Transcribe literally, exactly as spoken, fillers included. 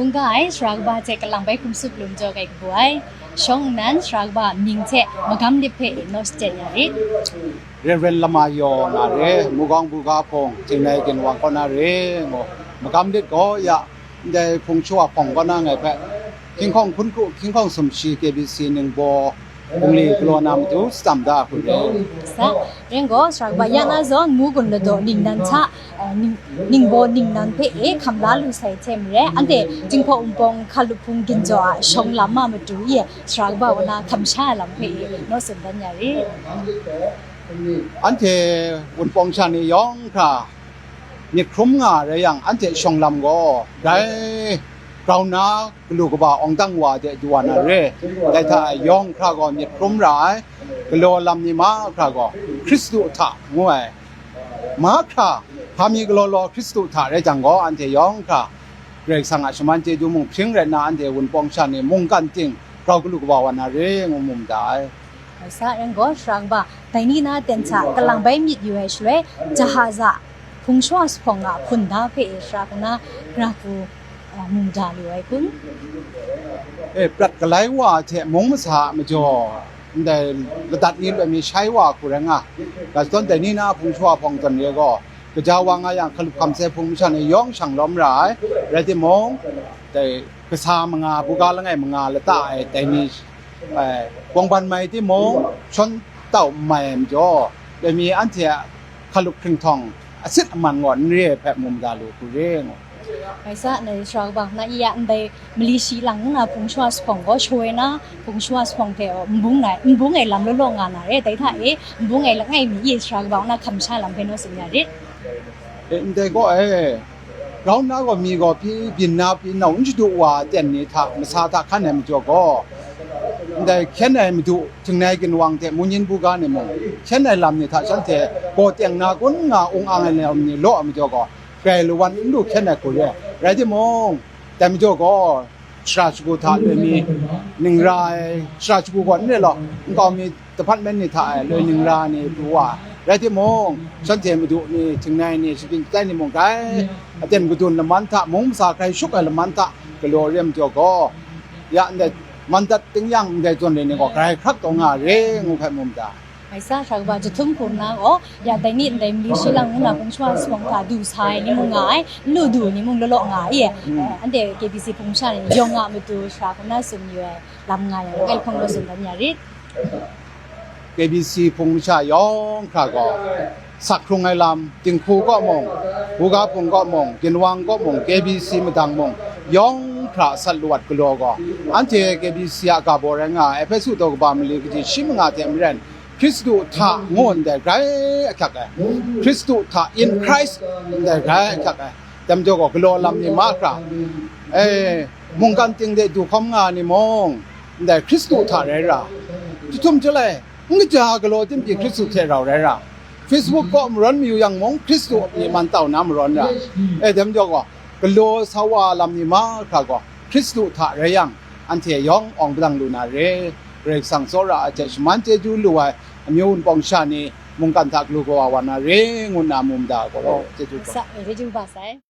Hkungga ai sara kaba hte kalang bai hkum tsup lu majaw kai kabu ai. Shawng nnan sara kaba mying hte magam lip hpe e naw shaten ya rit. Reverend Lama Yaw nga re, Mugawng Buga Hpung, Jingnai Ginwang kaw na re ngu, magam lit gaw ya, ndai hpung shawa hpawng kaw na ngai hpe, hkinghkawng hkun kru, hkinghkawng sumshi K B C ningbaw bungli galaw na matu tsam da hku re. Sa, ring gaw, sara kaba ya na zawn, Mugun ladaw ningnan hta, eh, ning-, ningbaw ningnan hpe e hkam la lu sai hte maren, anhte Jinghpaw Wunpawng Hkalup Hpung ginjaw a shawng lam a matu e, sara kaba wa na hkam sha ai lam hpe e naw tsun dan ya rit. Anhte Wunpawng sha ni yawng hkra myit hkrum nga rai yang, anhte shawng lam gaw dai grau na galu kaba awng dang wa de du wa na re. Dai hta e yawng hkra gaw myit hkrum ra ai, galaw lam ni mahkra gaw Hkristu hta ngu ai. Mahkra, hpa mi galaw law Hkristu hta rai jang gaw, anhte yawng hkra Karai Kasang a shaman chyeju mung hpring rai nna, anhte Wunpawng sha ni mungkan ting grau galu kaba wa na re ngu mu mada ai. Sa ring gaw, sara kaba, dai ni na ten hta kalang bai myit yu ai shaloi, jahaza hpung shawa jahpawng a hpun da hpe e sara kaba na, gara hku, a, mu mada lu ai kun? E, prat galai wa hte mung masa a majaw, ndai ladat ni loi mi shai wa hku rai nga, ga shadawn dai ni na hpung shawa hpawng zawn re gaw, kaja wa nga yang, hkalup hkam sai hpung masha ni yawng shang lawm ra ai, rai timung, dai kasa manga, buga langai manga lata ai dai ni, eh, wangban mai timung, shawn tau n mai ai majaw, dai mi anhte a hkalup hkringhtawng asit aman gaw n re ai hpe mu mada lu hku re ngu. Mai sa, ndai sara kaba na i ya, ndai mali shi lang nna hpung shawa jahpawng gaw, shawoi na hpung shawa jahpawng hte n bung ai, n bung ai lam law law nga na re, dai hta e n bung ai langai mi e sara kaba na hkam sha lam hpe naw tsun ya rit. E, ndai gaw e, grau nna gaw mi gaw pyi byin na pyi nau n shadu wa ten ni hta, masa hta hkan ai majaw gaw, ndai hkyen ai madu, Jingnai Ginwang hte Munyin Buga ni mung, hkyen ai lam ni hta shanhte gaw teng na kun nga ung ang ai lam ni law ai majaw gaw, grai lawan n lu hkyen ai hku re. Rai timung, dai majaw gaw, shara shagu hta loi mi, ningra ai shara shagu gaw n re law, nkau mi department ni hta e loi ningra ni pru wa ai. Rai timung, shanhte madu ni, Jingnai ni, shagrin shatai ni mung grai aten gadun laman hta, mung masa grai shup ai laman hta galaw re majaw gaw, ya ndai mandat ting yang ndai zawn re ni gaw grai hkrak taw nga re ngu hpe mu mada. Mai sa, sara kaba jahtum hku nna gaw, ya dai ni ndai mali shi lang nna hpung shawa jahpawng hta du sa ai ni mung nga ai, n lu du ni mung law law nga ai e. Mm. Eh, anhte K B C hpung masha ni yawng a matu sara hku na tsun yu ai lam nga yang, langai hpawng naw tsun dan ya rit. K B C hpung masha yawng hkra gaw, sak hkrung ai lam, dinghku kaw mung, buga hpung kaw mung, ginwang kaw mung, K B C madang mung, yawng hkra sat lawat galaw gaw, anhte K B C a ga baw rai nga ai, Ehpesu daw kaba mali kaji shi manga hte maren, Hkristu hta ngu ndai grai ahkyak ai, Hkristu hta, in Christ ndai grai ahkyak ai, dai majaw gaw galaw lam ni mahkra, e, mungkan ting de du hkawm nga ni mung, ndai Hkristu hta rai ra, jahtum jalai, n kaja galaw tim pyi Hkristu hte rau rai ra, Facebook kaw marawn mayu yang mung, Hkristu a pyi man tau na marawn ra, e, dai majaw gaw, galaw sa wa lam ni mahkra gaw, Hkristu hta rai yang, anhte yawng awng padang lu na re, Karai Kasang tsawra ai hte shaman chyeju lu ai amyu wunpawng sha ni mungkan hta galu kawa wa na re, ngu nna mu mada gaw, chyeju gaw. Sa, e, chyeju ba sai.